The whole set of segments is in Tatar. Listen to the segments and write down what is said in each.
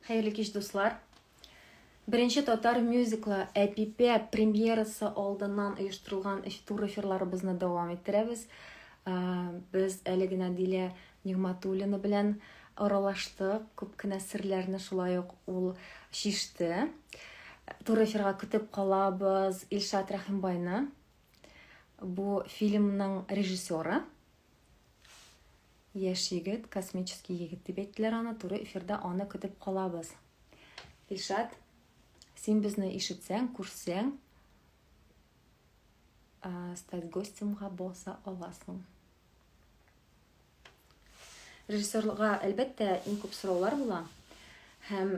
Хәерле кич, дуслар! Беренче татар мюзиклы Әпипә премьерасы алдыннан оештырылган тур эфирларыбызны дәвам иттерәбез. Без әле генә Дилә Нигъмәтуллина белән аралаштык, күп кенә серләрне шулай ук ул чиште. Тур эфирга көтеп калабыз Илшат Рәхимбайны. Бу фильмның режиссеры. Яшь егет, космический егет дип әйттеләр аны, туры эфирда аны көтеп калабыз. Илшат, син безне ишетсәң, күрсәң, стать гостемга баса аласың. Режиссерлыгга, әлбәттә, иң күп сораулар була. Һәм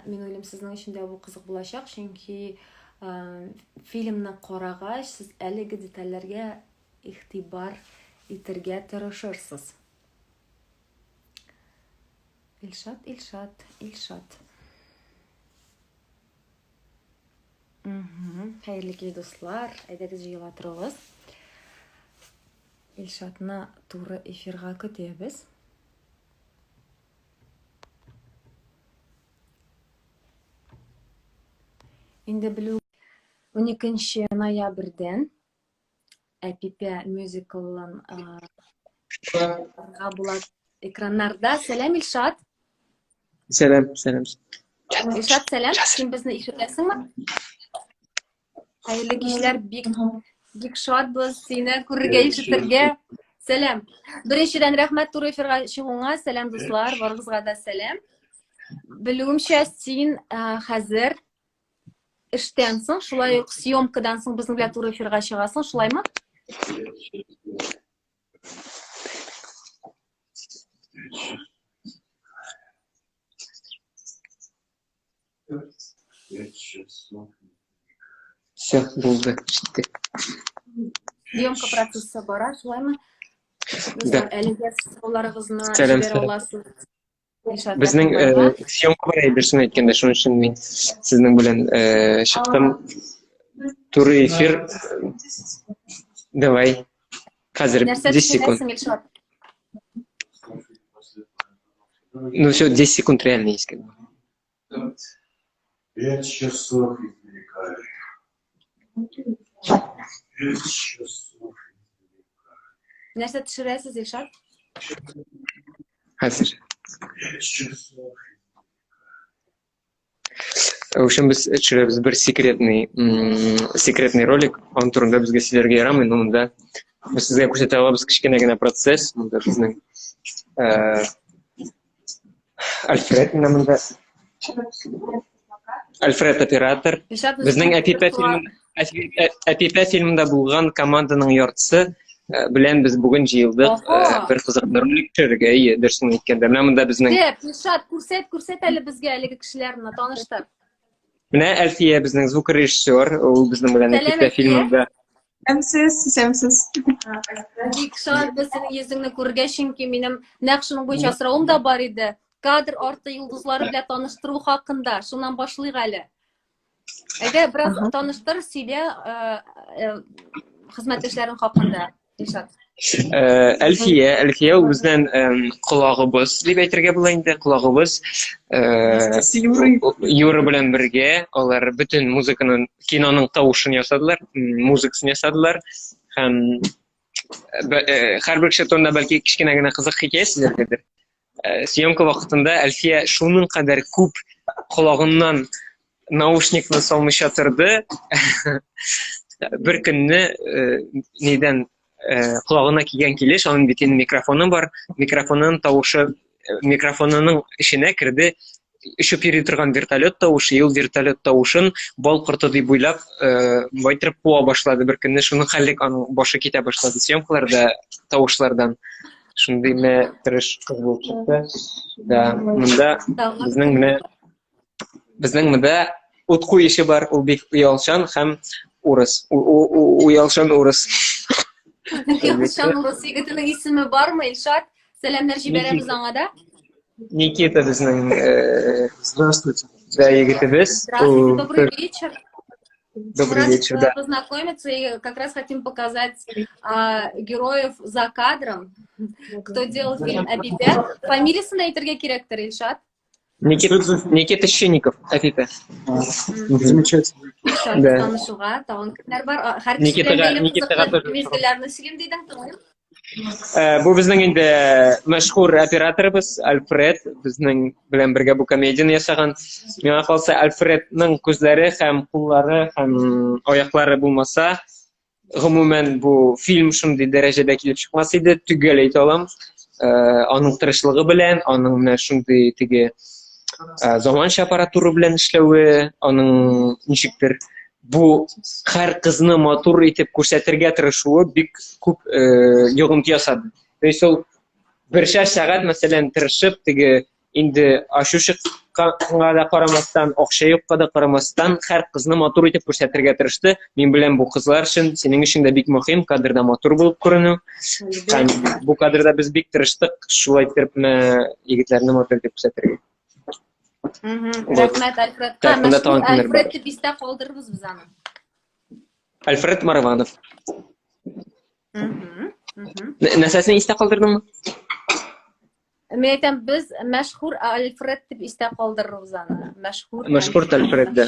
мин уйлыйм, сезнең өчен дә бу кызык булачак, чөнки фильмны карагач, сез әлеге детальләргә игътибар итергә тырышырсыз. Илшат, Илшат, Илшат. Хәерле кич, дуслар. Әйдәгез җыела торыгыз. Илшатны туры эфирга көтәбез. Инде белү 12 ноябрьдән Әпипә мюзиклын карарга була экраннарда. Сәлам, Илшат. Сәлам, сәлам. Илшат, сәлам. Син безне ишетәсеңме? Хәерле кичләр, бик бик шатбыз сине күрергә, ишетергә. Сәлам. Беренчедән рәхмәт туры эфирга чыгуыңа. Сәлам, дуслар, барыгызга да сәлам. Белүемчә, син хәзер эштән соң, шулай ук съемкадан соң безнең белән туры эфирга чыгасың, шулаймы? Все, булды, җитте. Съемка процессы бара, шулаймы? Да. Әлегә сорауларыгызны Сәлам, җибәрә сәлам. аласыз. Безнең съемка бар иде, дөресен әйткәндә, шуның өчен мин сезнең белән чыктым. Туры эфир. Давай. Хәзер 10 секунд. Ну все, 10 секунд реально есть как бы. 5 часов извлекали. 5 часов. Нәрсә төшерәсез, Илшат? Хәзер. 5 часов. В общем, без төшерәбез бер секретный, секретный ролик. Аның турында безгә сөйләргә ярамый, но монда без сезгә күрсәтә алабыз кечкенә генә процесс. Монда безнең Альфред менә монда. Альфред оператор. Безнең Әпипә фильмы Әпипә фильмында булган команданың яртысы э, белән без бүген җыелдык э, бер кызык ролик төшерергә, әйе, дөресен әйткәндә. Менә монда безнең Илшат, күрсәт, күрсәт әле безгә әлеге кешеләрне, таныштыр. Менә Әлфия безнең звукорежиссер, ул безнең белән Әпипә фильмында. Исәнмесез, исәнмесез. Бик шатбыз синең йөзеңне күргәч, чөнки минем нәкъ шуның буенча соравым да бар иде. Кадр арты йолдызлары белән таныштыру хакында. Шуннан башлыйк әле. Әйдә, бераз таныштыр, сөйлә э, э, хезмәттәшләрең хакында. Илшат. Э, Әлфия, Әлфия ул бездән колагыбыз дип әйтергә була инде, колагыбыз. Э, Юра белән бергә алар бөтен музыканың, киноның тавышын ясадылар, музыкасын ясадылар һәм э, һәрбер кеше турында бәлки кечкенә генә кызык хикәя сөйләргәдер. Съемка вакытында Әлфия шуның кадәр күп колагыннан наушникны салмыйча торды. Бер көнне э, нидән э, колагына кигән килеш, аның бит инде микрофоны бар, микрофонының тавышы э, микрофонының эченә керде очып йөри торган вертолет тавышы, ул вертолет тавышын бал корты дип уйлап, э, байтырып куа башлады. Бер көнне шуның хәллек аның башы китә башлады съемкаларда тавышлардан. Шундый менә тырыш кыз булып чыкты. Да, монда безнең менә Безнең монда ут куючы бар, ул бик оялчан һәм урыс. Оялчан урыс. Оялчан урыс егетенең исеме бармы, Илшат? Сәламнәр җибәрәбез аңа да. Никита безнең э, Здравствуйте. Да, егетебез. Здравствуйте, добрый вечер. Добрый вечер, да. Познакомиться и как раз хотим показать героев за кадром, кто делал фильм «Әпипә». Фамилиясын да әйтергә кирәктер, Илшат. Никита, Никита Щенников, Әфипә. Замечательно. Да. Танышуга тагын кемнәр бар? Һәр Никитага, Никитага тоже. Мизгелләрне сөйлим дидең, тыңлыйм. Э, бу безнең инде мәшһүр операторыбыз Альфред, безнең белән бергә бу комедияне ясаган. Миңа калса, Альфредның күзләре һәм куллары һәм аяклары булмаса, гомумән бу фильм шундый дәрәҗәдә килеп чыкмас иде, төгәл әйтә алам. Э, аның тырышлыгы белән, аның менә шундый теге э, заманча аппаратура белән эшләве, аның ничектер бу һәр кызны матур итеп күрсәтергә тырышуы бик күп э, йогынты ясады. То есть ул бершәр сәгать, мәсәлән, тырышып теге Инде ачу чыкканга да карамастан, акча юкка да карамастан, һәр кызны матур итеп күрсәтергә тырышты. Мин беләм, бу кызлар өчен, синең өчен дә бик мөһим кадрда матур булып күренү. Һәм бу кадрда без бик тырыштык, шулай итеп егетләрне матур итеп күрсәтергә. Рәхмәт, Альфредка. Альфред дип истә калдырырбыз без аны. Альфред Марванов. Нәрсәсен истә калдырдыңмы? Мин әйтәм, без мәшһүр Альфред дип истә калдырырбыз аны. Мәшһүр. Мәшһүр Альфред, да.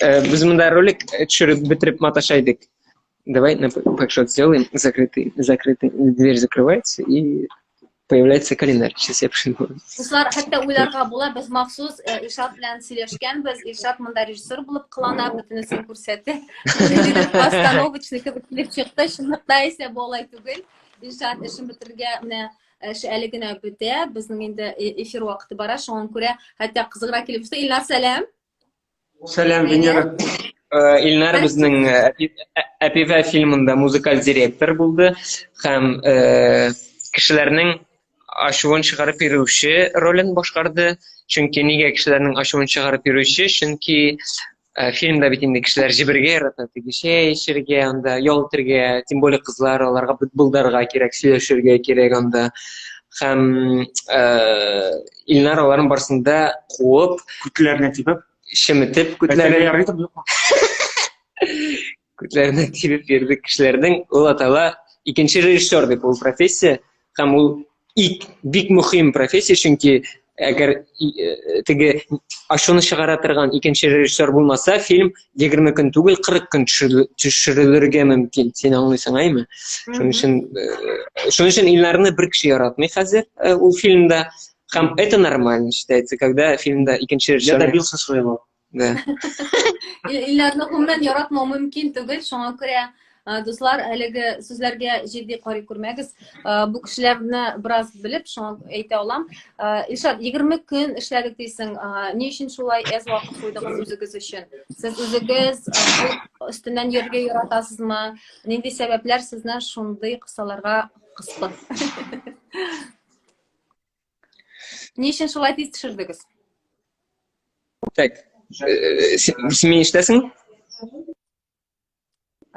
Э, без монда ролик төшереп бетереп маташа идек. Давай на пэкшот сделаем, закрытый, закрытый, дверь закрывается и появляется календарь. Сейчас я придумаю. Дуслар, хәтта уйларга була, без махсус э, Илшат белән сөйләшкәнбез. Илшат монда режиссер булып кылана, бөтенесен күрсәтә. Постановочный кебек килеп чыкты. Чынлыкта исә бу алай түгел. Илшат эшен бетерергә менә эш әле генә бетә. Безнең инде э, эфир вакыты бара, шуңа күрә хәтта кызыграк килеп чыкты. Илнар, сәлам. Сәлам, Венера. Э, Илнар безнең э, Әпипә фильмында музыкаль директор булды һәм кешеләрнең ачуын чыгарып йөрүче ролен башкарды. Чөнки нигә кешеләрнең ачуын чыгарып йөрүче? Чөнки Э, фильмда бит инде кешеләр җибергә ярата, теге чәй эчәргә, анда ял итәргә, тем более кызлар, аларга бытбылдарга кирәк, сөйләшергә кирәк анда. Һәм э, Илнар аларның барысын да куып, күтләренә тибеп, чеметеп күтләренә күтләренә тибеп йөрде кешеләрнең. Ул атала икенче режиссер дип ул профессия һәм ул ик бик мөһим профессия, чөнки әгәр э, теге ачуны чыгара торган икенче режиссер булмаса, фильм 20 көн түгел, 40 көн төшерелергә мөмкин. Син аңлыйсың, әйме? Шуның өчен э, шуның өчен Илнарны бер кеше яратмый хәзер э, ул фильмда. Һәм это нормально считается, когда фильмда икенче режиссер... Я добился своего. Да. Илнарны гомумән яратмау мөмкин түгел, шуңа күрә дуслар, әлеге сүзләргә җитди карый күрмәгез. Бу кешеләрне бераз белеп, шуңа әйтә алам. Илшат, 20 көн эшләдек дисең, ни өчен шулай әз вакыт куйдыгыз үзегез өчен? Сез үзегез өстеннән йөрергә яратасызмы? Нинди сәбәпләр сезне шундый кысаларга кысты? Ни өчен шулай тиз төшердегез? Так, э, син мине ишетәсең?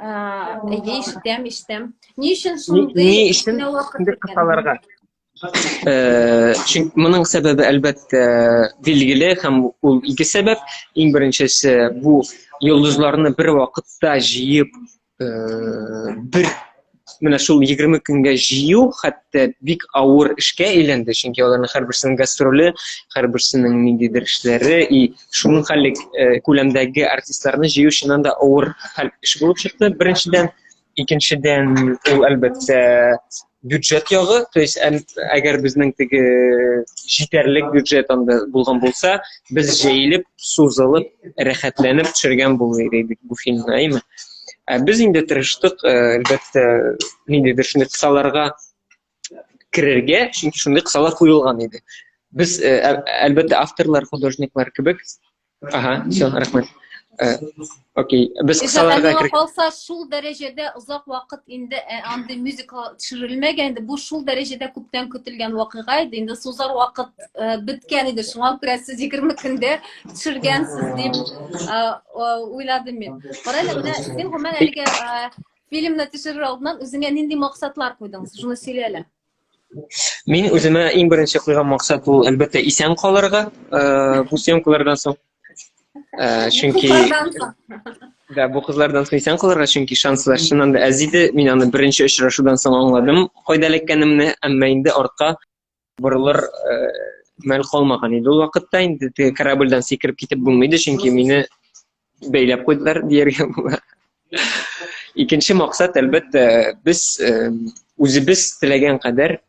Әйе, ишетәм, ишетәм. Ни өчен шундый Ни өчен шундый кысаларга? Э, чөнки моның сәбәбе әлбәттә билгеле һәм ул ике сәбәп. Иң беренчесе бу йолдызларны бер вакытта җыеп Э, бер менә шул 20 көнгә җыю хәтта бик авыр эшкә әйләнде, чөнки аларның һәрберсенең гастроле, һәрберсенең ниндидер эшләре и шуның хәллек э, күләмдәге артистларны җыю чыннан да авыр хәл эш булып чыкты. Беренчедән, икенчедән ул әлбәттә бюджет ягы, то есть әгәр безнең теге җитәрлек бюджет анда булган булса, без җәелеп, сузылып, рәхәтләнеп төшергән булыр идек бу фильмны, әйме? Ә без инде тырыштык, э, әлбәттә, ниндидер шундый кысаларга керергә, чөнки шундый кысалар куелган иде. Без, э, әлбәттә, авторлар, художниклар кебек Ага, все, рәхмәт. Э, окей, без кысаларга Миңа калса, шул дәрәҗәдә озак вакыт инде э, андый мюзикл төшерелмәгән иде. Бу шул дәрәҗәдә күптән көтелгән вакыйга иде. Инде сузар вакыт э, беткән иде. Шуңа күрә сез 20 көндә төшергәнсез дип уйладым мин. Кара әле, менә син гомумән әлеге фильмны төшерер алдыннан үзеңә нинди максатлар куйдың? Шуны сөйлә әле. Мин үземә иң беренче куйган максат ул, әлбәттә, исән калырга, э, бу съемкалардан соң. Э, чөнки Да, бу кызлардан соң исән калырга, чөнки шанслар чыннан да әз иде. Мин аны беренче очрашудан соң аңладым, кайда эләккәнемне, әмма инде артка борылыр э, мәл калмаган иде. Ул вакытта инде теге корабльдән сикереп китеп булмый иде, чөнки мине бәйләп куйдылар дияргә була. Икенче максат, әлбәттә, без үзебез теләгән кадәр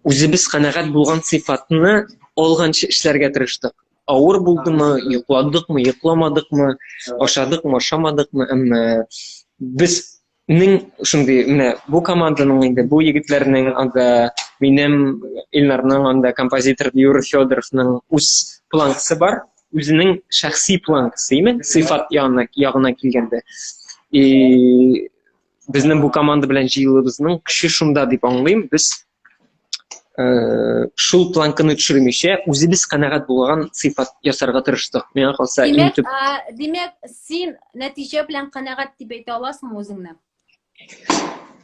үзебез канәгать булган сыйфатны алганчы эшләргә тырыштык. Авыр булдымы, йокладыкмы, йокламадыкмы, ашадыкмы, ашамадыкмы, әмма безнең шундый менә бу команданың инде бу егетләрнең анда минем Илнарның анда композитор Юра Федоровның үз планкасы бар, үзенең шәхси планкасы, име, сыйфат ягына ягына килгәндә. И безнең бу команда белән җыелыбызның көче шунда дип аңлыйм. Без э, шул планканы төшермичә, үзебез канәгать булган сыйфат ясарга тырыштык. Миңа калса, иң Димәк, төп а, димәк, син нәтиҗә белән канәгать дип әйтә аласыңмы үзеңне?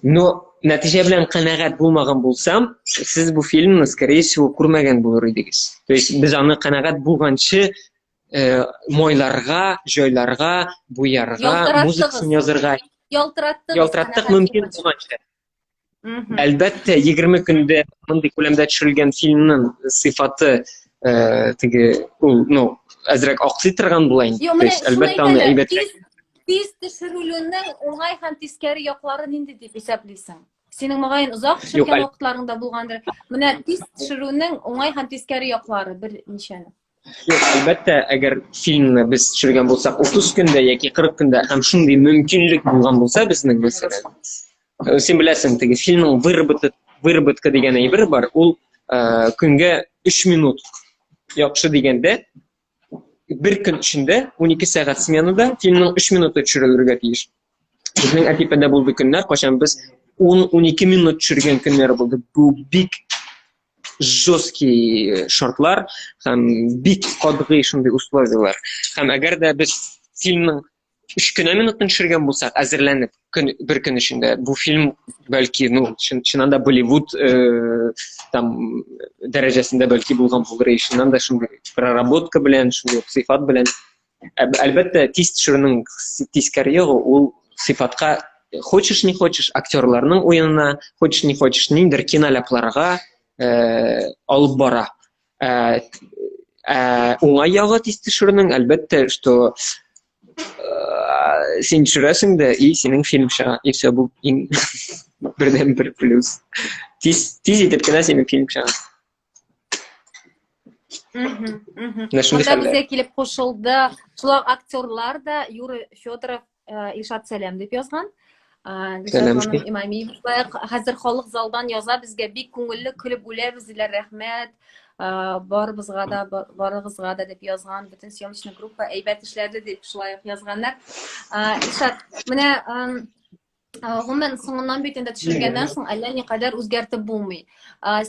Но нәтиҗә белән канәгать булмаган булсам, сез бу фильмны, скорее всего, күрмәгән булыр идегез. То есть без аны канәгать булганчы э, майларга, җайларга, буярга, Ялтыраттыгыз. музыкасын язырга Ялтыраттыгыз. ялтыраттык канәгать мөмкин булганчы. булганча. Мгм. Әлбәттә, 20 көндә мондый күләмдә төшерелгән фильмның сыйфаты э, теге ул, ну, әзрәк аксый торган була инде. Юк, То менә есть, шуны әлбәттә, аны әйт әле, әйбәтрәк. тиз тиз төшерелүнең уңай һәм тискәре яклары нинди дип исәплисең? Синең мөгаен озак Юк, төшергән әл- вакытларың да булгандыр. Менә тиз төшерүнең уңай һәм тискәре яклары берничәне. Юк, әлбәттә, әгәр фильмны без төшергән булсак 30 көндә яки 40 көндә һәм шундый мөмкинлек булган булса безнең, мәсәлән, э, син беләсең, теге фильмның выработка, выработка дигән әйбер бар, ул э, көнгә 3 минут яхшы дигәндә бер көн эчендә 12 сәгать сменада фильмның 3 минуты төшерелергә тиеш. Безнең Әтипәдә булды көннәр, кайчан без 10-12 минут төшергән көннәр булды. Бу бик жесткий э, шартлар һәм бик катгый шундый условияләр. Һәм әгәр дә без фильмның өч кенә минутын төшергән булсак, әзерләнеп, көн, бер көн эчендә, бу фильм бәлки, ну, чын, чыннан да Болливуд э, там дәрәҗәсендә бәлки булган булыр, чыннан да шундый проработка белән, шундый сыйфат белән. Әлбәттә, тиз төшерүнең тискәре ягы ул сыйфатка хочешь не хочешь актерларның уенына, хочешь не хочешь ниндидер киноляпларга э, алып бара. Ә, ә, уңай ягы тиз төшерүнең, әлбәттә, что э, син төшерәсең дә, и синең фильм чыга. И все, бу иң бердән-бер плюс. Тиз, тиз итеп кенә синең фильм чыга. Менә шундый хәлләр. Безгә килеп кушылды. Шулай актерлар да Юрий Федоров, э, Илшат Сәлам дип язган. Э, Гөлшат ханым Имамиева шулай хәзер халык залдан яза безгә бик күңелле көлеп үләбез диләр, рәхмәт. Э, барыбызга да, барыгызга да дип язган. Бөтен съемочный группа әйбәт эшләде дип шулай ук язганнар. Илшат, менә гомумән соңыннан бит инде төшергәннән соң әллә никадәр үзгәртеп булмый.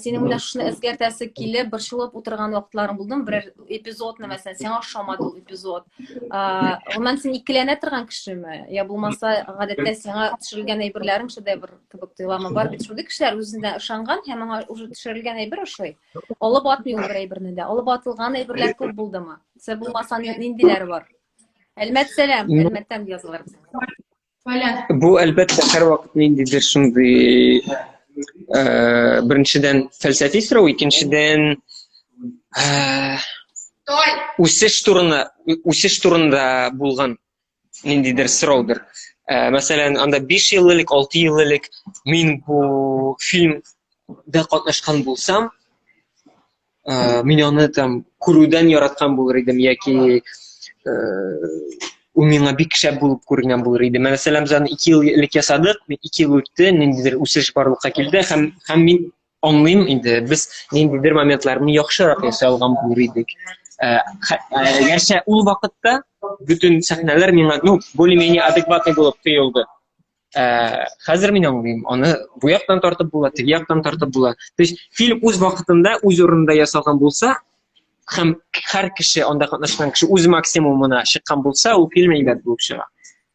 Синең менә шуны үзгәртәсе килеп, борчылып утырган вакытларың булдымы? Берәр эпизодны, мәсәлән, сиңа ошамады ул эпизод. Гомумән син икеләнә торган кешеме? Я булмаса, гадәттә сиңа төшерелгән әйберләрең шедевр кебек тоеламы? Бар бит шундый кешеләр үзенә ышанган һәм аңа уже төшерелгән әйбер ошый. Алып атмый ул бер әйберне дә. Алып атылган әйберләр күп булдымы? Сә булмаса, ниндиләре бар? Әлмәт сәлам, Әлмәттән язалар безгә. Бу әлбәттә һәрвакыт ниндидер шундый э, беренчедән фәлсәфи сорау, икенчедән э, үсеш турында үсеш турында булган ниндидер сораудыр. Э, мәсәлән, анда 5 ел элек, 6 ел элек мин бу фильмда катнашкан булсам, Э, мин аны там күрүдән яраткан булыр идем яки э, ул миңа бик шәп булып күренгән булыр иде. Мәсәлән, без аны 2 ел элек ясадык, 2 ел үтте, ниндидер үсеш барлыкка килде һәм һәм мин аңлыйм инде, без ниндидер моментларны яхшырак ясай алган булыр идек. Э, гәрчә ул вакытта бөтен сәхнәләр миңа, ну, более-менее адекватный булып тоелды. Ә, хәзер мин аңлыйм, аны бу яктан тартып була, теге яктан тартып була. То есть фильм үз вакытында, үз урынында ясалган булса, һәм һәр кеше анда катнашкан кеше үз максимумына чыккан булса, ул фильм әйбәт булып чыга.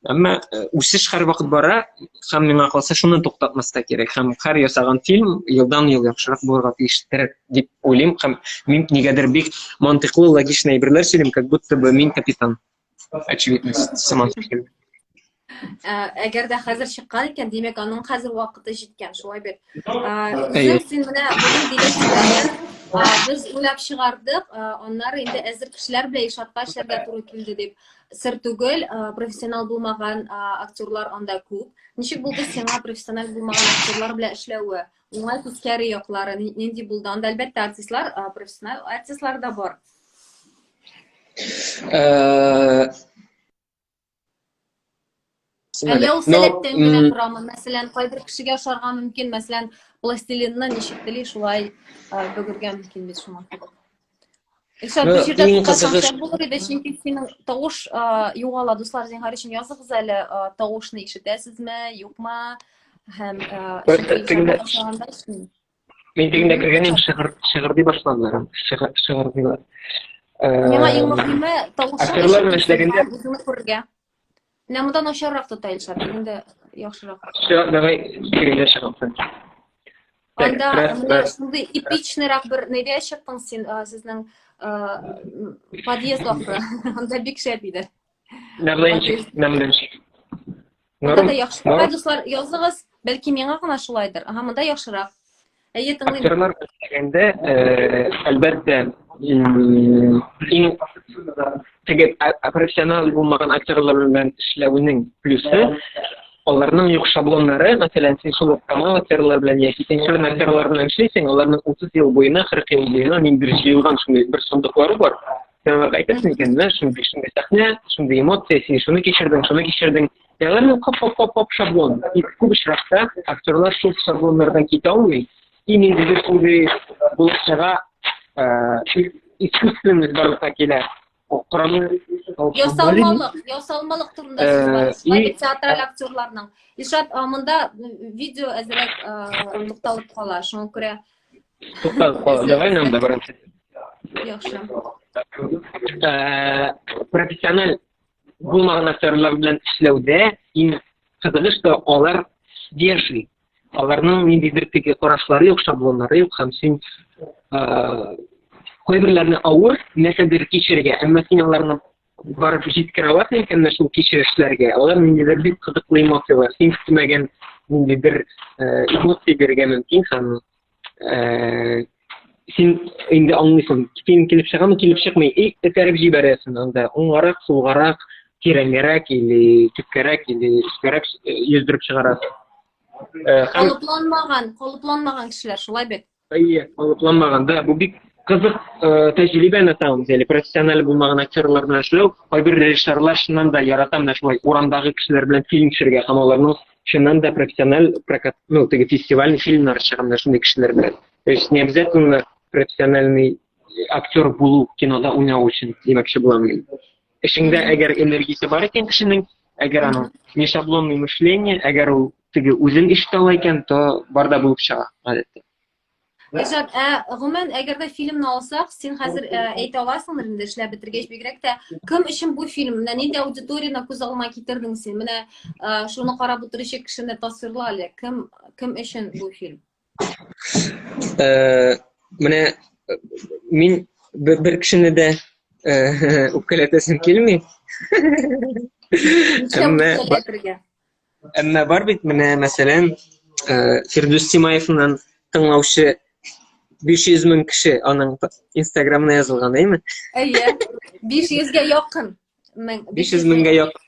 Әмма э, үсеш һәрвакыт бара, һәм миңа калса шуны туктатмаска кирәк. Һәм һәр ясаган фильм елдан-ел яхшырак булырга тиештер дип уйлыйм. Һәм мин нигәдер бик мантыйклы, логичный әйберләр сөйлим, как будто бы мин капитан. Очевидность сыман шикелле. Ә, әгәр дә хәзер чыккан икән, димәк, аның хәзер вакыты җиткән, шулай бит. Үзең син менә бүген диләк сөйләгән, без уйлап чыгардык, аннары инде әзер кешеләр белән Илшатка эшләргә туры килде дип. Сер түгел, профессионал булмаган актерлар анда күп. Ничек булды сиңа профессиональ булмаган актерлар белән эшләве? Уңай тискәре яклары нинди булды? Анда әлбәттә артистлар, профессиональ артистлар да бар. Әллә ул сәләттән генә торамы? Мәсәлән, кайбер кешегә ошарга мөмкин, мәсәлән, пластилинны ничек тели, шулай бөгергә мөмкин бит шуңа кебек. Илшат, бер җирдә туктасаң шәп булыр иде, чөнки синең тавыш югала. Дуслар, зинһар өчен языгыз әле, тавышны ишетәсезме, юкмы? Һәм Мин тегендә кергән идем, шыгыр, шыгырдый башладылар. Шыгыр, шыгырдыйлар. Миңа иң мөһиме тавышың Актерлар белән эшләгәндә үзеңне күрергә. Менә монда начаррак тота Илшат, инде яхшырак. Все, давай тегендә чыгып. Анда менә шундый эпичныйрак бер нидә чыктың син, сезнең подъезд ахыры. Анда бик шәп иде. Менә ничек, менә ничек. Монда да яхшы. Давай, дуслар, языгыз, бәлки миңа гына шулайдыр. Ага, монда яхшырак. Әйе, тыңлыйм. Актерлар эшләгәндә, э, әлбәттә, иң теге профессионал булмаган актерлар белән эшләүнең плюсы, аларның юк шаблоннары, мәсәлән, син шул ук канал актерлар белән яки тинчурин актерлар белән эшлисең, аларның 30 ел буена, 40 ел буена ниндидер җыелган шундый бер сандыклары бар. Сен аларга әйтәсең икән, менә шундый шундый сәхнә, шундый эмоция, син шуны кичердең, шуны кичердең. И аларның хоп-хоп-хоп-хоп шаблон. И күп очракта актерлар шул шаблоннардан китә алмый. И ниндидер шундый булып чыга, искусственность барлыкка килә. Корамы Ясалмалык, ясалмалык турында сүз бар. Шулай бит театраль актерларның. Илшат, монда видео әзрәк тукталып кала, шуңа күрә Тукталып кала. Давай нам да беренче. Яхшы. Э, профессиональ булмаган актерлар белән эшләүдә иң кызыгы, что алар свежий. Аларның ниндидер теге карашлары юк, шаблоннары юк һәм син э, кайберләрне авыр нәрсәдер кичерергә, әмма син аларны барып җиткерә аласың икән менә шул кичерешләргә, алар ниндидер бик кызыклы эмоцияләр, син көтмәгән ниндидер э, эмоция бирергә мөмкин һәм э, син инде аңлыйсың, фильм килеп чыгамы, килеп чыкмый, и этәреп җибәрәсең анда, уңгарак, сулгарак, тирәнгәрәк или төпкәрәк или өскәрәк э, йөздереп чыгарасың. Калыпланмаган, калыпланмаган кешеләр шулай бит. Әйе, калыпланмаган, да, бу бик кызык э, тәҗрибә на самом деле, профессиональ булмаган актерлар белән эшләү, кайбер режиссерлар чыннан да ярата менә шулай урамдагы кешеләр белән фильм төшерергә һәм аларның чыннан да профессиональ прокат, ну, теге фестивальный фильмнар чыга менә шундый кешеләр белән. То есть не обязательно профессиональный актер булу кинода уйнау өчен димәкче булам мин. Эшеңдә әгәр энергиясе бар икән кешенең, әгәр аның не шаблонный мышление, әгәр ул теге үзен ишетә ала икән, то бар да булып чыга, гадәттә. Илшат, ә гомумән, әгәр дә фильмны алсак, син хәзер ә, әйтә аласыңдыр инде эшләп бетергәч, бигрәк тә кем өчен бу фильм? Менә нинди аудиторияне күз алдына китердең син? Менә ә, шуны карап утыручы кешене тасвирла әле. Кем кем өчен бу фильм? Э, менә э, мин бер, бер кешене дә э, үпкәләтәсем килми. Әмма әмма бар бит менә мәсәлән, Фирдүс Тимаевның тыңлаучы 500 мең кеше аның Инстаграмына язылган, әйме? Әйе. 500гә якын. 500 меңгә якын.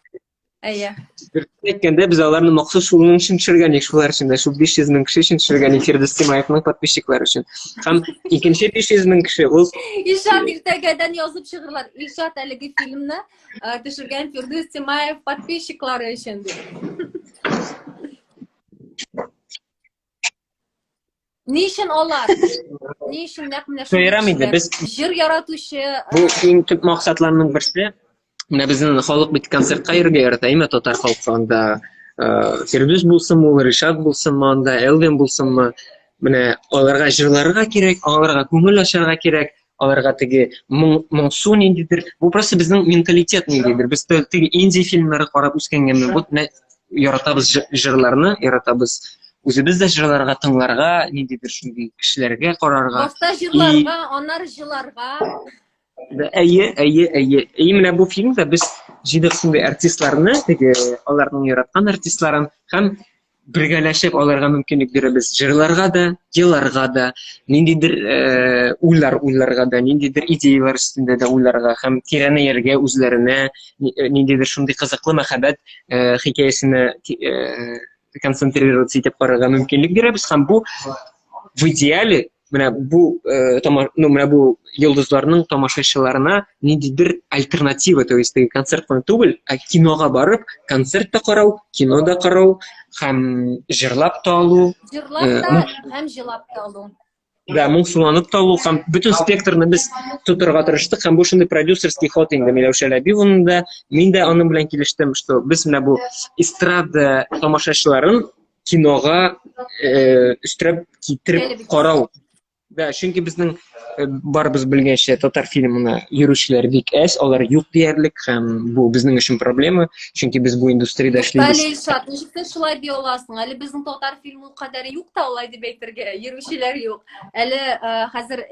Әйе. Дөресен әйткәндә, без аларны махсус шуның өчен төшергән идек, шулар өчен дә, шул 500 мең кеше өчен төшергән идек Фирдүс Тимаевның подписчиклары өчен. Һәм икенче 500 мең кеше ул Илшат иртәгәдән язып чыгырлар. Илшат әлеге фильмны э, төшергән Фирдүс Тимаев подписчиклары өчен дип. Ни өчен алар? Ни өчен нәкъ менә шундый Шаярам инде, кешеләр? без Җыр яратучы, бу иң төп максатларның берсе. Менә безнең халык бит концертка йөрергә ярата, әйме татар халкы анда э, Фирдүс булсынмы, ул Ришат булсынмы, анда Элвин булсынмы. Менә аларга җырларга кирәк, аларга күңел ачарга кирәк, аларга теге моң, моңсу ниндидер. Бу просто безнең менталитет ниндидер. Без теге Индия фильмнары карап үскәнгәме, вот менә яратабыз җырларны, яратабыз үзебез дә җырларга, тыңларга, ниндидер шундый кешеләргә карарга. Башта җырларга, аннары җыларга. Әйе, әйе, әйе. И менә бу фильмда без җыйдык шундый артистларны, теге аларның яраткан артистларын һәм бергәләшеп аларга мөмкинлек бирәбез җырларга да, еларга да, ниндидер э, уйлар уйларга да, ниндидер идеялар өстендә дә уйларга һәм тирәнәергә үзләренә э, ниндидер шундый кызыклы мәхәббәт э, хикәясенә э, концентрироваться итеп карарга мөмкинлек бирәбез һәм бу в идеале менә бу э, ну менә бу йолдызларның тамашачыларына ниндидер альтернатива, то есть теге концерт кына түгел, ә кинога барып концерт та карау, кино да карау һәм җырлап та алу, җырлап э, та һәм җылап та алу. Да, моңсуланып та алу һәм бөтен спектрны без тотырга тырыштык һәм бу шундый продюсерский ход инде Миләүшә Ләбибовның да, мин дә аның белән килештем, что без менә бу эстрада тамашачыларын кинога э, өстерәп китереп карау. Да, чөнки безнең э, барыбыз белгәнчә татар фильмына йөрүчеләр бик әз, алар юк диярлек һәм бу безнең өчен проблема, чөнки без бу индустриядә эшлибез. Әле Илшат, ничек син шулай ди аласың? Әле безнең татар фильмы ул кадәр юк та алай дип әйтергә, йөрүчеләр юк. Әле э, хәзер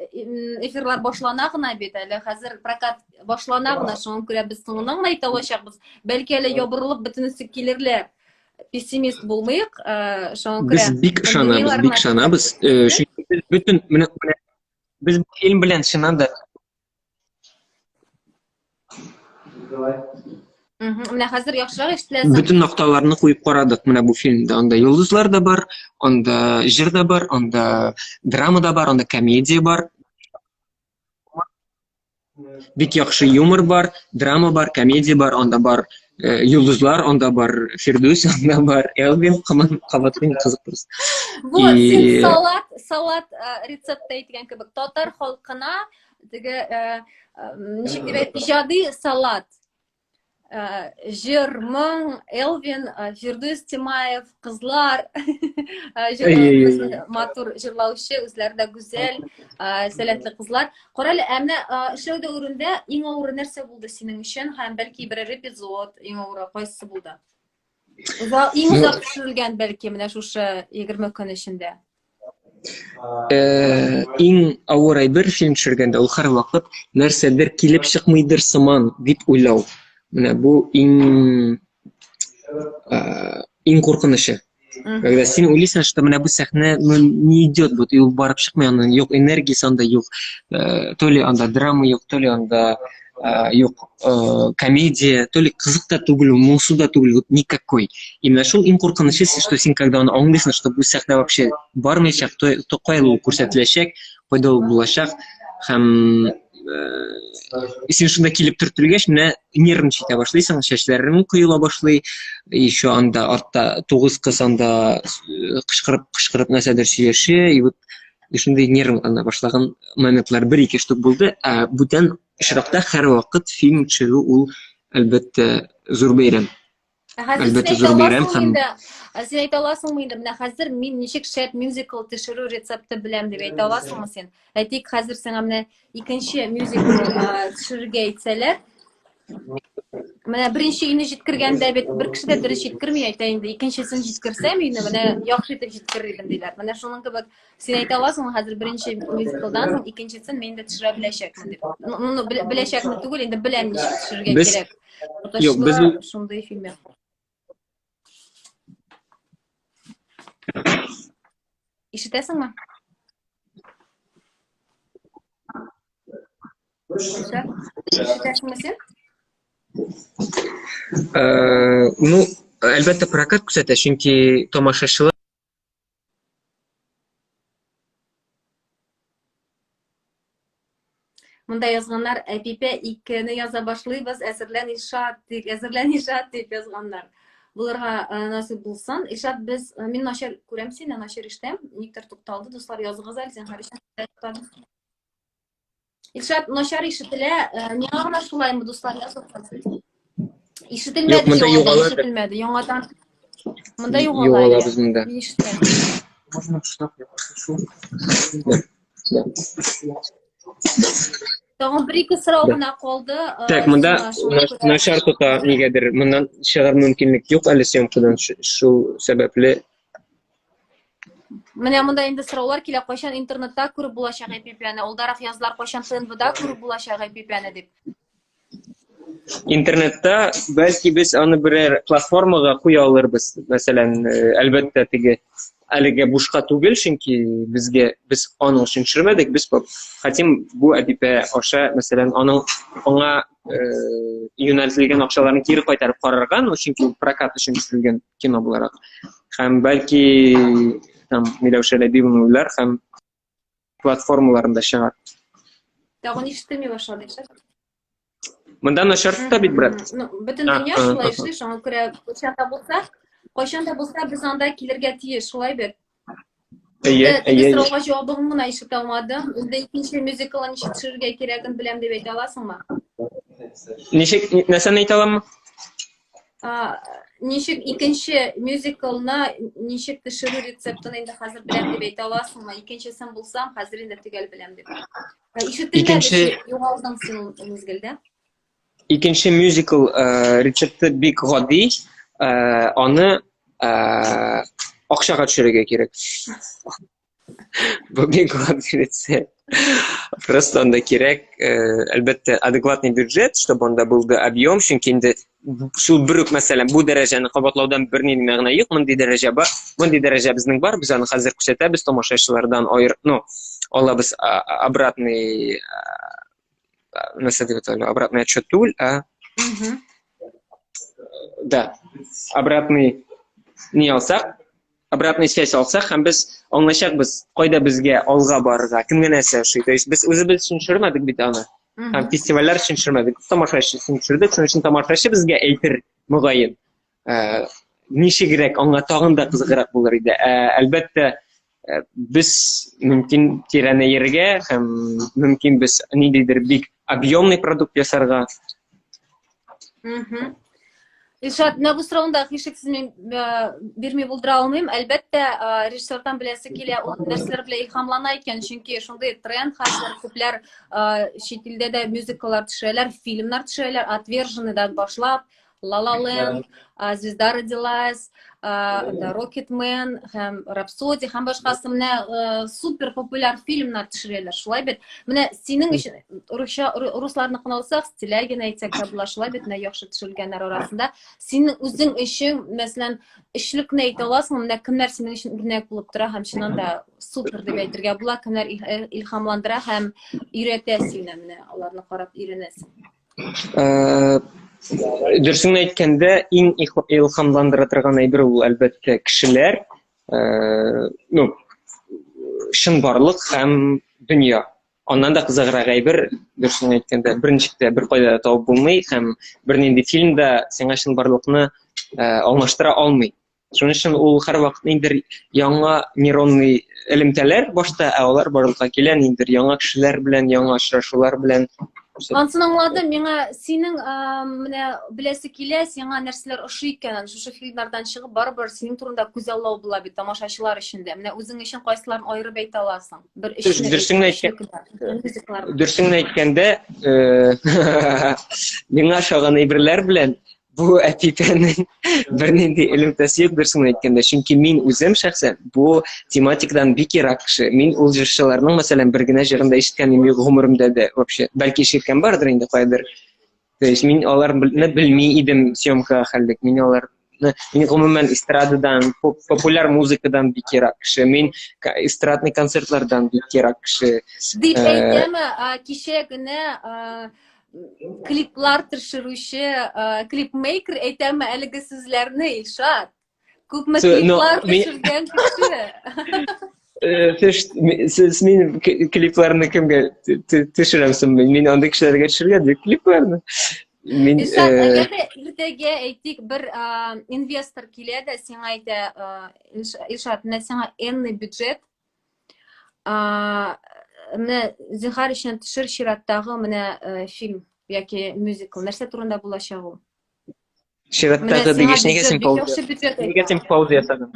эфирлар башлана гына бит, әле хәзер прокат башлана гына, шуңа күрә без соңыннан гына әйтә алачакбыз. Бәлки әле ябырылып бөтенесе килерләр. пессимист булмыйк, э, шуңа күрә без бик ышанабыз, бик ышанабыз. Э, чөнки без бөтен менә без бу фильм белән чыннан да Менә хәзер яхшырак ишетеләсең. Бөтен нокталарны куеп карадык менә бу фильмда. Анда йолдызлар да бар, анда җыр да бар, анда драма да бар, анда комедия бар. Бик яхшы юмор бар, драма бар, комедия бар, анда бар э, йолдызлар, анда бар Фирдүс, анда бар Элвин, кабат кабатлыйм, кызык просто. Вот, син салат, салат э, рецепты әйткән кебек, татар халкына теге э, ничек дип иҗади салат. Э, җыр моң элвин э, фирдүс тимаев кызлар э, матур җырлаучы үзләре дә гүзәл сәләтле кызлар карале ә менә эшләү дәверендә иң авыры нәрсә булды синең өчен һәм бәлки берәр эпизод иң авыры кайсысы булды иң озак төшерелгән бәлки менә шушы 20 көн эчендә Э, иң авыр әйбер фильм төшергәндә ул һәрвакыт нәрсәдер килеп чыкмыйдыр сыман дип уйлау. Менә бу иң э, иң куркынычы. Когда син уйлыйсың, что менә бу сәхнә ну, не идет, вот и ул барып чыкмый, аның юк энергиясе анда юк, э, то ли анда драма юк, то ли анда юк комедия, то ли кызык та түгел, моңсу да түгел, вот никакой. И менә шул иң куркынычы, что син когда аны аңлыйсың, что бу сәхнә вообще бармаячак, то, то кая ул күрсәтеләчәк, кайда ул булачак, һәм син шунда килеп төртелгәч, менә нервничать итә башлыйсың, чәчләрең коела башлый, еще анда артта тугыз кыз анда кычкырып кычкырып нәрсәдер сөйләшә, и вот и шундый нервлана башлаган моментлар бер-ике штук булды, ә бүтән очракта һәрвакыт фильм төшерү ул, әлбәттә, зур бәйрәм. Ә хәзер син Әлбәттә, әйтә зур бәйрәм аласыңмы һәм инде? Ә Син әйтә аласыңмы инде, менә хәзер мин ничек шәп мюзикл төшерү рецепты беләм дип әйтә аласыңмы син? Әйтик, хәзер сиңа менә икенче мюзикл төшерергә әйтсәләр, менә беренче өйне җиткергәндә бит бер кеше дә дөрес җиткерми әйтә инде, икенчесен җиткерсәм өйне, менә яхшы итеп җиткерер идем диләр. Менә шуның кебек син әйтә аласыңмы хәзер беренче мюзиклдан соң икенчесен мин дә төшерә беләчәкмен дип. Ну, беләчәкмен түгел, инде беләм ничек төшерергә Без кирәк. Юк, без Отышлы шундый фильм. Ишетәсеңме? Ишетәсеңме син? Э, ну, әлбәттә, прокат күрсәтә, чөнки тамашачылар Монда язганнар, Әпипә икене яза башлыйбыз, әзерлән Илшат дип, әзерлән Илшат дип язганнар. Булырга э, насыйп булсын. Илшат, без э, мин начар күрәм сине, начар ишетәм. Никтер тукталды, дуслар, языгыз әле, зинһар өчен. Илшат, начар ишетелә. Э, миңа гына шулаймы, дуслар, языгыз. Ишетелмәде, Юк, монда яңадан югала. ишетелмәде. Яңадан монда югала. Югалабыз монда. Мин ишетәм. Можно что я послушаю. Да. Да. Тагын бер-ике сорау Да. гына калды. Э, Так, монда сиңа, шуңа күрә начар тота нигәдер. Моннан чыгар мөмкинлек юк әле съемкадан шул сәбәпле. Менә монда инде сораулар килә, кайчан интернетта күреп булачак Әпипәне, алдарак язлар кайчан ТНВда күреп булачак Әпипәне дип. Интернетта бәлки без аны берәр платформага куя алырбыз. Мәсәлән, э, әлбәттә, теге әлегә бушка түгел, чөнки безгә без аның өчен төшермәдек, без хотим бу Әпипә аша, мәсәлән, аның аңа э, юнәлтелгән акчаларны кире кайтарып карарга, ну, чөнки ул прокат өчен төшерелгән кино буларак. Һәм бәлки там Миләүшә Ләбибовна уйлар һәм платформаларында чыгар. Тагын ишетелми башлады. Монда начар тота бит, брат. Ну, бөтен дөнья шулай эшли, шуңа күрә кайчан да булса, кайчан да булса без анда килергә тиеш, шулай бит. Әйе, әйе. Сорауга җавабын гына ишетә алмадым. Инде икенче мюзиклын ничек төшерергә кирәген беләм дип әйтә аласыңмы? Ничек, нәрсәне әйтә аламмы? Ничек икенче мюзиклны ничек төшерү рецептын инде хәзер беләм дип әйтә аласыңмы? Икенчесен булсам, хәзер инде төгәл беләм дип. Ишетелмәде, Икенче югалдың син ул мизгелдә. Икенче мюзикл э, рецепты бик гади, э, аны э, акчага төшерергә кирәк. Бу бик гади рецепт. Просто анда кирәк, э, әлбәттә, адекватный бюджет, чтобы анда булды объем, чөнки инде шул бер үк мәсәлән, бу дәрәҗәне кабатлаудан бернинди мәгънә юк, мондый дәрәҗә бар, мондый дәрәҗә безнең бар, без аны хәзер күрсәтәбез, тамашачылардан аер, ну, алабыз обратный нәрсә дип атала, обратный отчет түгел, ә да, обратный не алсак, обратный связь алсак һәм без аңлачакбыз, кайда безгә алга барырга, кемгә нәрсә ошый. То есть без үзебез өчен төшермәдек бит аны. Һәм фестивальләр өчен төшермәдек, тамашачы өчен төшердек. Шуның өчен тамашачы безгә әйтер, мөгаен, э, ничегрәк аңа тагын да кызыграк булыр иде. Ә, әлбәттә, э, без мөмкин тирәнәергә һәм мөмкин без ниндидер бик объемный продукт ясарга. Илшат, менә бу сорауны да һичшиксез мин э, бирми булдыра алмыйм. Әлбәттә, э, режиссердан беләсе килә, ул нәрсәләр белән илһамлана икән, чөнки шундый тренд хәзер күпләр э, чит илдә дә мюзикллар төшерәләр, фильмнар төшерәләр, Отверженныйдан башлап, La La Land, Звезда родилась, Рокетмен һәм Рапсодия һәм башкасы менә э, супер популяр фильмнар төшерәләр. Шулай бит. Менә синең өчен русча русларныкын алсак, Стилягин әйтсәк тә була, шулай бит, менә яхшы төшерелгәннәр арасында. Синең үзең өчен, мәсәлән, өчлекне әйтә аласыңмы? Менә кемнәр синең өчен үрнәк булып тора һәм чыннан да супер дип әйтергә була, кемнәр э, илһамландыра һәм өйрәтә сине, менә аларны карап өйрәнәсең. Э, дөресен әйткәндә, иң илһамландыра торган әйбер ул, әлбәттә, кешеләр, э, ну, чынбарлык һәм дөнья. Аннан да кызыграк әйбер, дөресен әйткәндә, берничек тә беркайда да табып булмый һәм бернинди фильм да сиңа чынбарлыкны э, алмаштыра алмый. Шуның өчен ул һәрвакыт ниндидер яңа нейронный элемтәләр башта, ә алар барлыкка килә ниндидер яңа кешеләр белән, яңа очрашулар белән. Ансын аңладым. Миңа синең менә беләсе килә, сиңа нәрсәләр ошый икәнен, шушы фильмнардан чыгып, барыбер синең турында күзаллау була бит тамашачылар өчен дә. Менә үзең өчен кайсыларын аерып әйтә аласың? Бер өчне. Дөресен әйткәндә, дөресен әйткәндә, миңа ошаган әйберләр белән бу әпипәнең бернинди элемтәсе юк дөресен әйткәндә. Чөнки мин үзем шәхсән бу тематикадан бик ерак кеше. Мин ул җырчыларның, мәсәлән, бер генә җырын да ишеткәнем юк гомеремдә дә вообще. Бәлки ишеткән бардыр инде кайдыр. То есть мин аларны белми идем съемкага хәлдек. Мин аларны мин гомумән эстрададан, популяр музыкадан бик ерак кеше. Мин эстрадный концертлардан бик ерак кеше. Дип э, әйтәме, кичә генә клиплар төшерүче клипмейкер әйтәме әлеге сүзләрне, Илшат? Күпме клиплар төшергән кеше. Сез минем клипларны кемгә төшерәмсең? Мин андый кешеләргә төшергән юк клипларны. Мин Илшат, әгәр дә иртәгә әйтик, бер инвестор килә дә сиңа әйтә, Илшат, менә сиңа энный бюджет, менә зинһар өчен төшер чираттагы менә э, фильм яки мюзикл нәрсә турында булачак ул чираттагы дигәч нигә син пауза нигә син пауза ясадың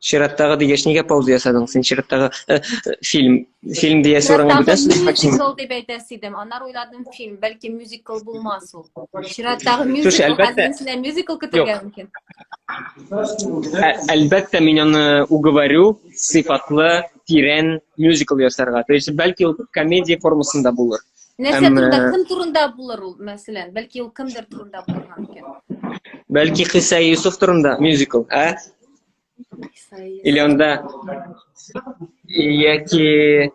Чираттагы дигәч, нигә пауза ясадың? Син чираттагы э, э, фильм, фильм диясе урынга бүтән сүз әйтмәкче. Мюзикл дип әйтәсе идем. Аннары уйладым фильм, бәлки мюзикл булмас ул. Чираттагы мюзикл, әлбәттә. Хәзер мюзикл көтергә мөмкин. Әлбәттә, мин аны уговорю сыйфатлы, тирән мюзикл ясарга. То есть, бәлки ул комедия формасында булыр. Нәрсә турында, э, кем турында булыр ул, мәсәлән? Бәлки ул кемдер турында булырга мөмкин. Бәлки Хиса Юсуф турында мюзикл, ә? Или анда яки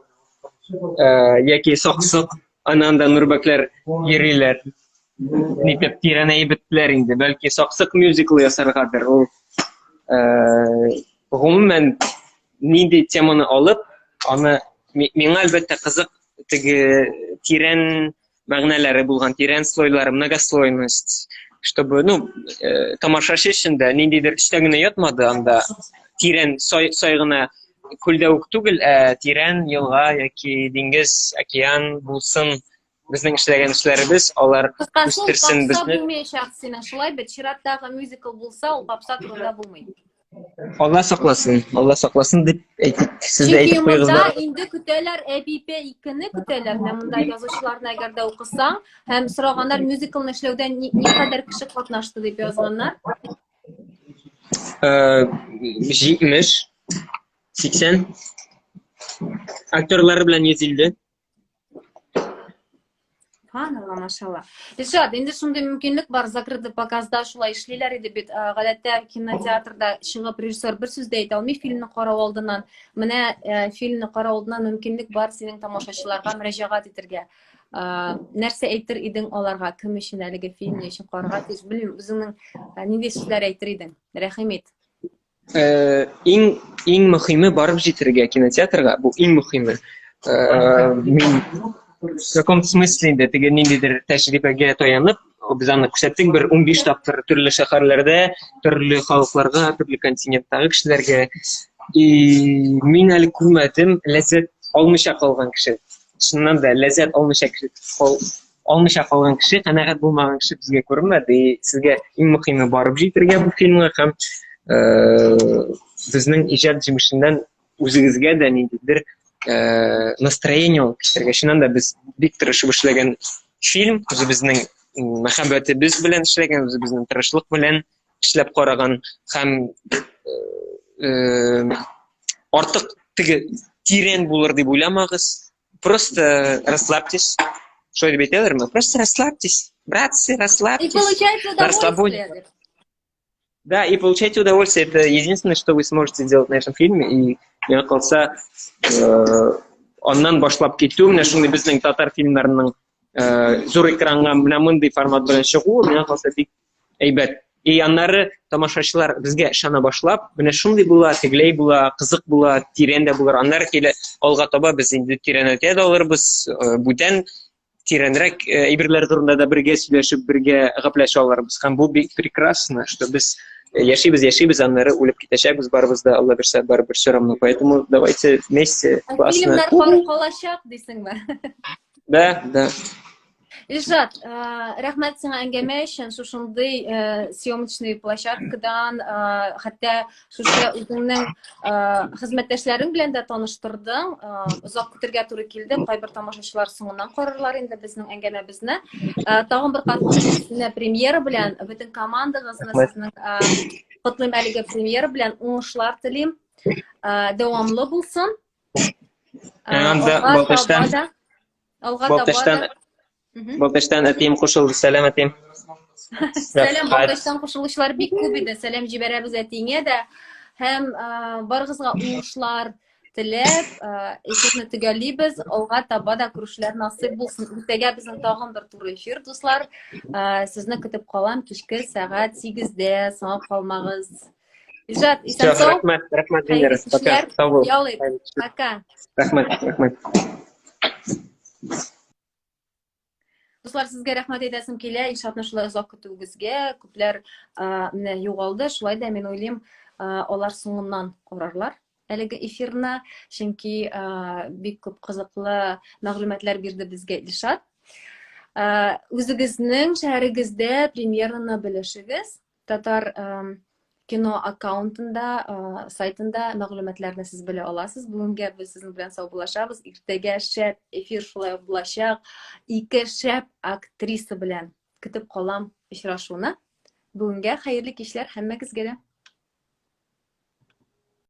э, яки Саксык, ана анда Нурбәкләр йөриләр. Нитеп тирәнәеп беттеләр инде. Бәлки Саксык мюзикл ясаргадыр. Ул э, гомумән нинди теманы алып, аны миңа әлбәттә кызык теге тирән мәгънәләре булган тирән слойлары, многослойность, чтобы, ну, э, тамашачы өчен дә ниндидер өстә генә ятмады анда, тирән сай, сай гына күлдә үк түгел, ә тирән елга яки диңгез, океан булсын безнең эшләгән эшләребез, алар Кыскасы, ул үстерсен попса безне. булмаячак синең, шулай бит? Чираттагы мюзикл булса, ул попса турында булмый. Алла сакласын, Алла сакласын дип әйтик. Сез дә Чөнки әйтеп куегыз монда да. инде көтәләр, Әпипә 2-не көтәләр. Менә монда язучыларны әгәр дә укысаң, һәм сораганнар мюзиклны эшләүдә ни, никадәр кеше катнашты дип язганнар. Э, 70, 80 актерлары белән 150. Субханалла, машалла. Илшат, инде шундый мөмкинлек бар, закрытый показда шулай эшлиләр иде бит. Гадәттә кинотеатрда чыгып режиссер бер сүз дә әйтә алмый фильмны карау алдыннан. Менә э, фильмны карау алдыннан мөмкинлек бар синең тамашачыларга мөрәҗәгать итергә. Нәрсә әйтер идең аларга? Кем өчен әлеге фильм, ни өчен карарга тиеш? Белмим, үзеңнең э, нинди сүзләр әйтер идең? Рәхим ит. Э, иң иң мөхиме барып җитәргә кинотеатрга, бу иң мөхиме. Э, мин в каком смысле инде теге ниндидер тәҗрибәгә таянып, без аны күрсәттек бер 15 тапкыр төрле шәһәрләрдә, төрле халыкларга, төрле континенттагы кешеләргә. И мин әле күрмәдем ләззәт алмыйча калган кеше. Чыннан да ләззәт алмыйча кеше алмыйча калган кеше, канәгать булмаган кеше безгә күренмәде. И сезгә иң мөхиме барып җитәргә бу фильмга һәм э, безнең иҗат җимешеннән үзегезгә дә ниндидер э, настроение алып китәргә. Чыннан да без бик тырышып эшләгән фильм, үзебезнең мәхәббәтебез белән эшләгән, үзебезнең тырышлык белән эшләп караган һәм э, артык теге тирән булыр дип уйламагыз. Просто расслабьтесь. Что дип әйтәләрме? Просто расслабьтесь. Братцы, расслабьтесь. И получайте удовольствие. Да, и получайте удовольствие. Это единственное, что вы сможете сделать на этом фильме. И миңа калса, э, аннан башлап китү, менә шундый безнең татар фильмнарының э, зур экранга менә мондый формат белән чыгу, миңа калса бик әйбәт. И аннары тамашачылар безгә ышана башлап, менә шундый була, тегеләй була, кызык була, тирән дә булыр. Аннары килә алга таба без инде тирәнәйтә дә алырбыз, э, бүтән тирәнрәк э, әйберләр турында да бергә сөйләшеп, бергә гәпләшә алырбыз. Һәм бу бик прекрасно, что без э, яшибез, яшибез, аннары үлеп китәчәкбез барыбыз да, Алла бирсә, барыбер все равно. Поэтому давайте вместе классно. Фильмнар калачак дисеңме? Да, да. Илшат, э, рәхмәт сиңа әңгәмә өчен, шушындый э, съемочный площадкадан, э, хәтта шушы үзеңнең хезмәттәшләрең белән дә таныштырдың. Озак көтергә туры килде. Кайбер тамашачылар соңыннан карарлар инде безнең әңгәмәбезне. Тагын бер кат сезне премьера белән, бөтен командагызны сезнең котлыйм әлеге премьера белән, уңышлар телим. Дәвамлы булсын. Анда Балтачтан Алга таба Балтачтан да. Балтачтан әтием кушылды. Сәлам, әтием. Сәлам, Балтачтан кушылучылар бик күп иде. Сәлам җибәрәбез әтиеңә дә. Һәм барыгызга уңышлар теләп, эфирны төгәллибез. Алга таба да күрешүләр насыйп булсын. Иртәгә безнең тагын бер туры эфир, дуслар. Сезне көтеп калам кичке сәгать 8-дә. Соңга калмагыз. Илшат, исән сау. Рәхмәт, рәхмәт, Венера. Пока. Сау бул. Ял ит. Пока. Рәхмәт, рәхмәт. Дуслар, сезгә рәхмәт әйтәсем килә. Илшатны шулай озак көтүегезгә. Күпләр менә югалды. Шулай да мин уйлыйм, алар соңыннан карарлар әлеге эфирны, чөнки бик күп кызыклы мәгълүматлар бирде безгә Илшат. Үзегезнең шәһәрегездә премьераны белешегез. Татар кино аккаунтында, сайтында мәгълүматларны сез белә аласыз. Бүгенгә без сезнең белән саубуллашабыз. Иртәгә шәп эфир шулай ук булачак. Ике шәп актриса белән көтеп калам очрашуны. Бүгенгә хәерле кичләр һәммәгезгә дә.